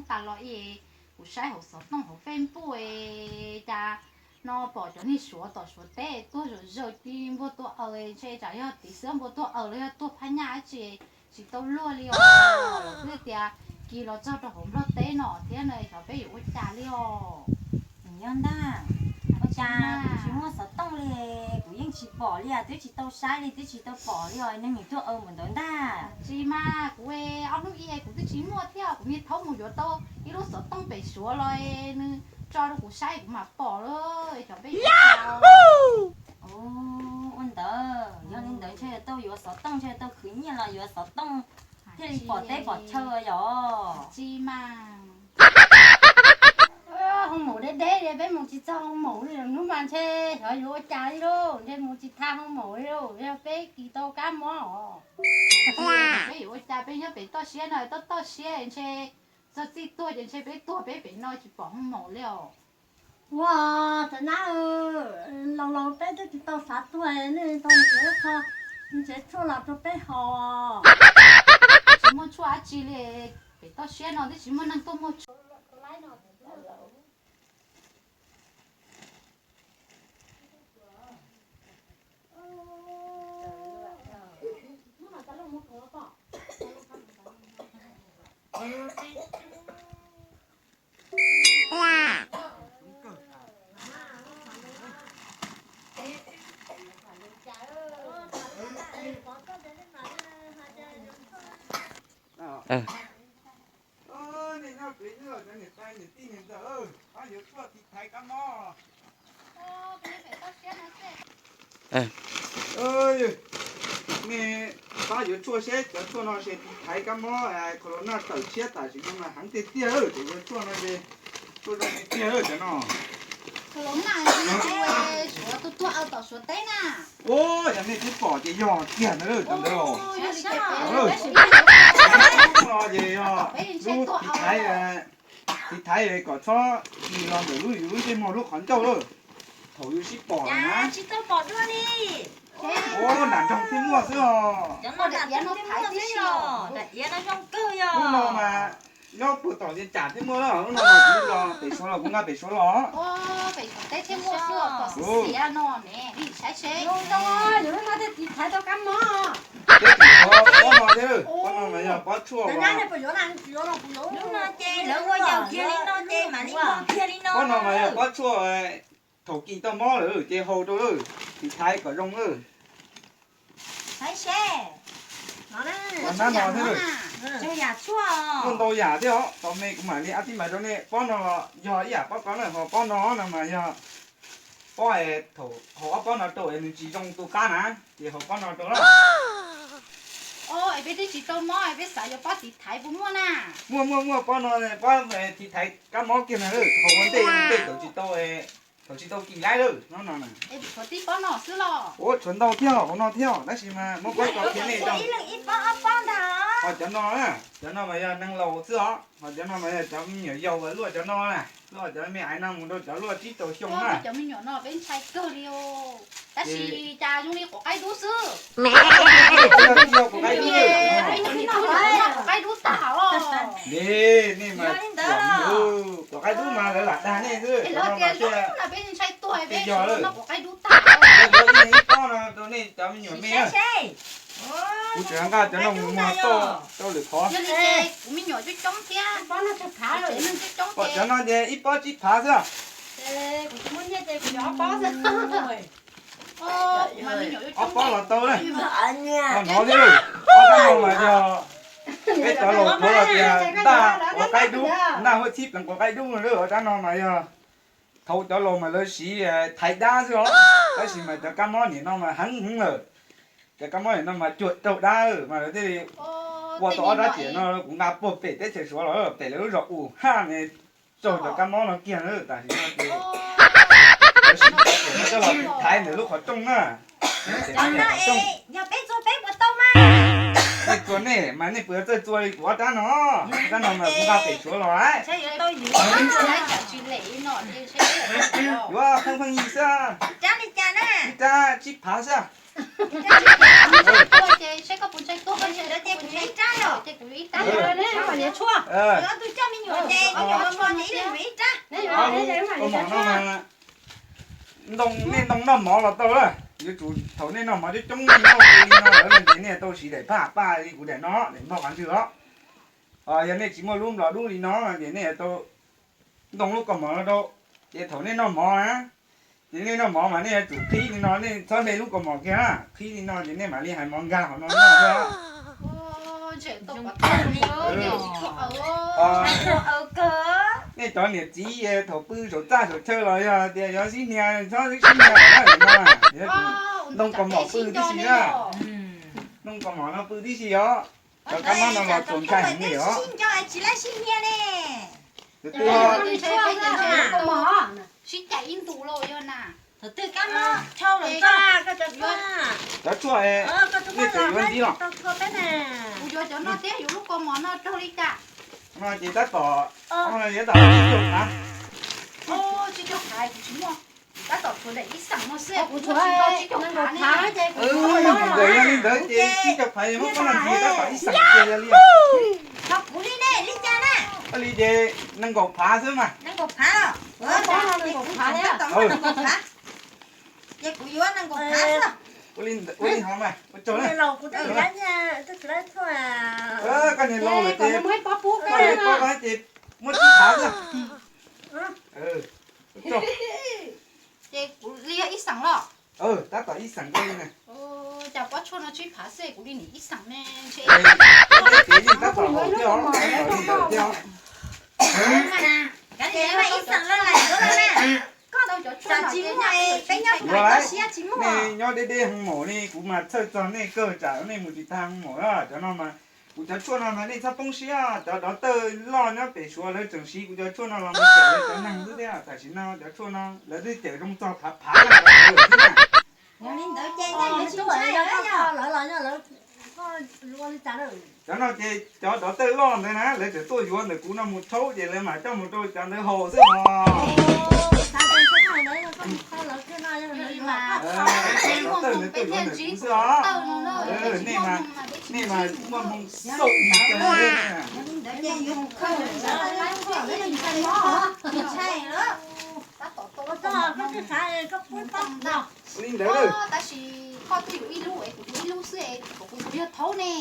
tas los es kuv saib hauv xov tooj hauv Facebook es cas no pom cov niag Suav tom Suav teb tuaj zom zaws li npua tuaj aws, ntshe tsam yog tiv xwb npua tuaj aws los yog tuaj phab nyaj dab tsi, tsis tau luag li os. Twb tias kis los txog rau hauv Nplog teb no thiab no xyov peb yuav ua cas li os. Yog ntag, ua cas kuv tsis muaj xov tooj li, kuv yeej tsis pom li, twb tsis tau saib li, twb tsis tau pom li os, neeg nws tuaj aws mus ntawd ntag. Tsis mas kuv ob hnub i kuv twb tsis muaj thiab, kuv niag thaub mus yuav tau ib lub xov tooj pem Suav los nws tso rau kuv saib kuv mam pom lawm, xyov peb yuav ua cas. Ua ntawd, yog li ntawd ntshe tau yuav xov tooj, ntshe tau khwv nyiaj los yuav xov tooj thiaj li pom teb pom chaw yom. Tsis mas hoo maum deb deb li, peb mus tsis txog hoo maum li, hnub mas ntshe xyov yuav ua cas li lauj, ntshe mus tsis tau hoo maum li lauj, yog peb kis tau kab mob os. Peb yuav ua cas, peb nyob pem toj siab no, toj toj siab ntshe txog txij tuag ces ntshe peb tuag peb pem no tsis pom hoo maum li os. Ua, cov nab, laus laus peb twb tsis tau xav tuag, nej tau mus yuav ib qho ntsev tshuaj los rau peb haus. Tsis muaj tshuaj dab tsi li, pem toj siab no twb tsis muaj neeg tuaj muag tshuaj. Nej nyob pem no, cov niam tais niam tij niam ntxawm, pab yuav tshuaj tiv thaiv kab mob. Nej pab yuav tshuaj seb cov tshuaj no se tiv thaiv kab mob corona tawm tshiab tam sim no mas heev tiag tiag, cov yuav tshuaj no ces tshuaj zoo tiag tiag cov no. Ua, yog nej twb pom ces yog tiag ntawd cov ntawd. Ces yog lub tiv thaiv, tiv thaiv kom txhob kis los ntawm lub yus lub ntsej muag lub qhov ncauj lawm. Thaum yus sib pom na. Ua, nram nroog thiaj muaj xwb os. Lub no mas nyob puag tom Vias Cas thiaj muaj, lub no mas kuv los pem Suav los kuv nqa pem Suav los. Peb pem Suav pob no thiab, pob no mas yog pob tshuaj, pob no mas yog pob tshuaj thaum kis tau mob lawm ces haus rau lawm, tiv thaiv kom zoo lawm. Nab no thiab, muaj ntau yam thiab os, tos me kuv mam li ab tib mas rau nej. Pob no los yog ib yam pob kos na, ho pob no no mas yog pob es thaum haus ob pob no rau es nws tsis zoo tu qab na, ces haus pob no rau na. Peb twb tsis tau mob peb xav yuav pob tiv thaiv puas muaj na? Muaj muaj muaj, pob no pob tiv thaiv kab mob kiag na, haus ua ntej ua ntej thaum tsis tau, thaum tsis tau kis laib lawm no no. Ua tshuav ntau thiab hauv no thiab tab sis mas muab pob kos qhia nej rau. Ho cov no, cov no mas yog neeg laus xwb os, ho cov no mas yog cov me nyuam yaus luaj cov no na, luaj cov me aiv no mus rau cov luaj tsib rau xyoo na. Cov me nyuam no peb ntshai kawg li. Tab sis cas zoo li quav qaib dub xwb. Quav qaib dub tag os. Nej mas, quav qaib dub mas lawv lam dag nej xwb, cov no mas thiaj yog lawm. Ib pob no rau nej cov me nyuam me. Kuv tseem nqa cov no mus muag tauj rau lwm qhov. Kuv me nyuam coob coob thiab. Pom cov no ces ib pob tsib phav xwb. Ob pob los tau na. Hnov thiab, ob rab no mas yog peb cov laus qhuav los tias ntaj quav qaib dub, ntaj huab txhib pleev quav qaib dub na. Ob rab no mas yog thaum cov laus mas lawv siv thaiv dab xwb os, tab sis mas cov kab mob nim no mas heev heev lawm. Cov kab mob nim no mas cuam raug dab mas lawv thiaj li ua tau ob rab riam no. Kuv nqa puag pem teb chaws Suav los, pem lawv lub zos Uhaj ne, raug cov kab mob no kiag na. Tam sim no ces lawv siv cov riam no coj los tiv thaiv ntawm lub qhov rooj na. Nej txua nej mas nej puas txawj txua li kuv ob rab no? Rab no mas kuv nqa pem Suav los lawm. Yuav pheej pheej yig xwb. Ib rab tsib phav xwb. Ces saib koj puas ntshai tuag, ces kuv yuav ib rab, ces kuv yuav ib rab. Ob tug coj me nyuam ces ib rab. Ob lub kaus mom no mas ntoo, nej ntoo noj mov los tau lawm. Yuav tsum thaum nej noj mov coob coob nej noj li no lawm ces nej tau siv daim phaj paj li kuv daim no, daim npog qhov ntswg os. Yog nej tsis muaj lub nplog dub li no ces nej tau ntoo lub kaus mom no rau, ces thaum nej noj mov na, ces nej noj mov mas nej yuav tsum qhib li no, nej txhob hle lub kaus mom kiag na, qhib li no ces nej mam li hais mov nkag hauv no noj xwb. Nej cov niam txiv thaum pw saum txaj saum chaw los yog tias yuav sib hnia txhob sib hnia lawm no, yuav tsum ntoo kaus mom pw tib si na. Ntoo kaus mom no pw tib si os. Cov kab mob no los txaus ntshai heev li os. Tus twg sib cais ib ntus los yog na. Cov tshuaj, nej tseem yuav ntxiv los? Kuv yuav cov no thiab, yuav lub kaus mom no raug li cas? No ces tab tom, yuav tab tom ib cuaj phav. Tsib caug phav kuv tsis muaj, tab tom tshuav daim ib xeem no xwb, kuv tshuav tsib caug phav ne. Yog li ntawd ces tsib caug phav muab koj no ntxiv tab tom ib xeem kiag yog li. Kuv li ne, li cas na? Koj li ces nees nkaum phav xwb mas. Nees nkaum phav los? Tab tom muaj nees nkaum phav. Ces kuv yuav nees nkaum phav xwb. Ua li hov mas ua tsaug na. Koj niag laus lawm ces, koj niag laus ces muab tsib phav xwb. Ces kuv li yog ib xeem los? Tab tom ib xeem koj li na. Cas pob tshuaj no tsib phav xwb kuv li nim ib xeem ne. Tab tom haum thiab os, tab tom li ntawd thiab os. Yuav lawm, nej nyob deb deb heev maum li, kuv mas txhawj txog nej kawg, tsam nej mus tsis tag heev maum. Cov no mas, kuv cov tshuaj no mas nej txhob poob siab, cov dov tawj loj nyob pem Suav lawv tseem siv kuv cov tshuaj no los mus cawm lawv cov neeg xwb thiab. Tam sim no cov tshuaj no lawv twb cawm zoo txog phav phav lawm xwb na. Cov no ces cov dov tawj loj ntawd na, lawv tseem tuaj yuav ntawm kuv no mus rhaub ces lawv mam coj mus rau cov ntawd haus xwb os. Dov tawj ntawd tuaj yuav ntawm kuv xwb os. Nej mas, nej mas muaj hmoo xaum li cas. Ua li ntawd, tab sis koj twb yuav ib lub es kuv yuav ib lub xwb es kuv yuav thaub ne.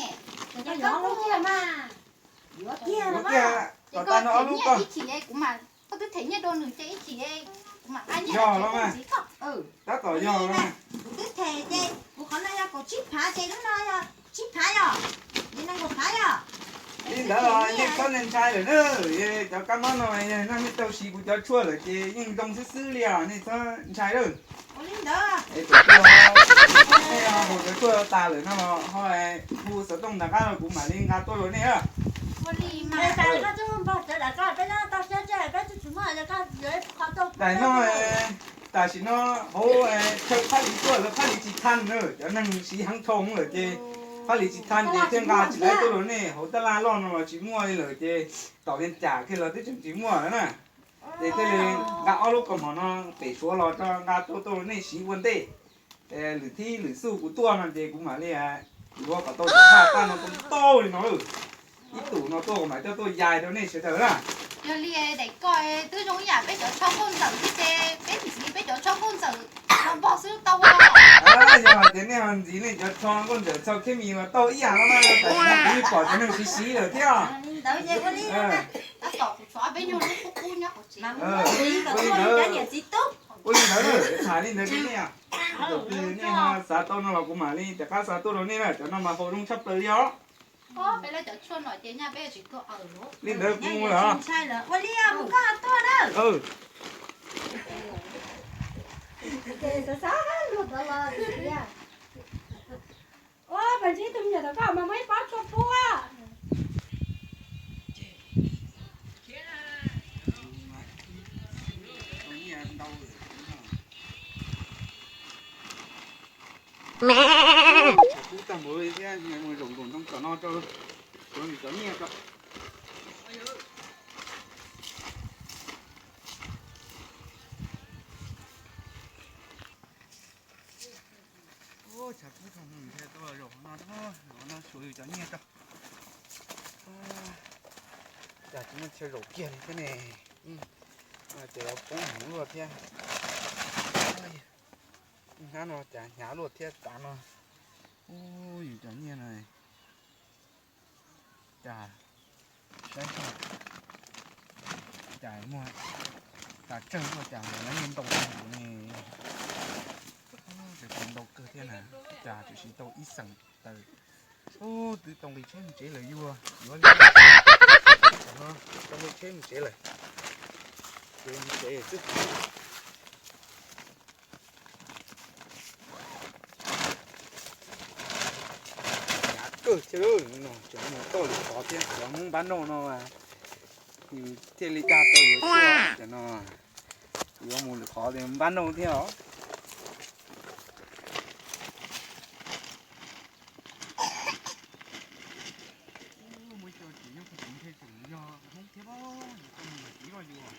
Yuav kiag, tom tas no ob lub koj. Ib chim kuv mam, koj twb them nyiaj rau nws ces ib chim kuv mam nqa nyiaj los ntxiv koj. Tab tom yog los mas. Kuv twb them ces kuv qhov no yog kaum tsib phav ces lub no yog tsib phav yog, yog nees nkaum phav yog. Li ntawd los nej txhob ntshai lawm na, cov kab mob no yog nej tau siv kuv cov tshuaj lawm ces yeej zoo xwb xwb li os, nej txhob ntshai lawm. Es tus twg, nej hu cov tshuaj tas lawm no los ho hu xov tooj nram qab los kuv mam li nqa tuaj rau nej. Daim no, tam sim no hauv chaw Phaj Lis tuaj lawv Phaj Lis tsis thaj na, cov neeg siv heev dhau lawm ces Phaj Lis tsis thaj ces thiaj nqa tsis tau tuaj rau nej. Hauv tab laj loj no los tsis muaj li lawm ces tom Vias Cas kiag los twb tseem tsis muaj na. Ces thiaj li nqa ob lub kaus mom no pem Suav los rau nqa tuaj tuaj rau nej siv ua ntej. Lwm thib lwm xuj kuv tuaj no ces kuv mam li yuav kom tau cov phaj taj no tau ntau li no. Ib tus no tuaj kuv mam coj tuaj yais rau nej sawv daws na. Yog li daim koj twb zoo ib yam peb cov tsho nkauj ntxawm thiab ces peb ntxiv peb cov tsho nkauj ntxawm no npog xwb tau. Yog hais tias nej ho ntxiv nej cov tsho nkauj ntxawm txhau kheb mis los tau ib yam no na, tam sim no kuv yeej pom cov neeg siv siv lawm thiab. Ua li ntawd, ua li ntawd, tham li ntawd rau nej, tus twg nej ho xav tau no los kuv mam li rov qab xa tuaj rau nej na, cov no mas haum zoo tshaj plaws li os. Li ntawd kuv mus lawm. Ua, peb ntsib tus me nyuam tom koj mas muaj ib pob tshuaj pub. Tshav kub tag npaum li thiab, mus zaum nkaum ntoo tom no rau, rau nws cov nyiaj tso. Tshav kub Cas tsis muaj chaw zaum kiag li thiab ne. Ces yuav poob heev luaj thiab. Hnab no cas hnyav luaj thiab tav no. Ub, yus cov nyiaj no cas saib, cas muag, cas tsawg luaj, cas lawv ntau ne. Ntau kawg thiab na, cas tsuas siv tau ib xeem taws. Ub, twb tau nqis tsheb mus tsev lawm, yuav, yuav li no, tau nqis tsheb mus tsev lawm. Ces mus tsev xwb. Hnyav kawg thiab, tseem mus tau lwm qhov thiab, cov Hmoob npab nauj no mas yus thiaj li dag tau yuav tshuaj. Cov no yuav mus lwm qhov npab nauj thiab os. Muaj cov tsis nyob qhov tsev ntshe tseem yog Hmoob thiab, yus tau mus tiv los yus.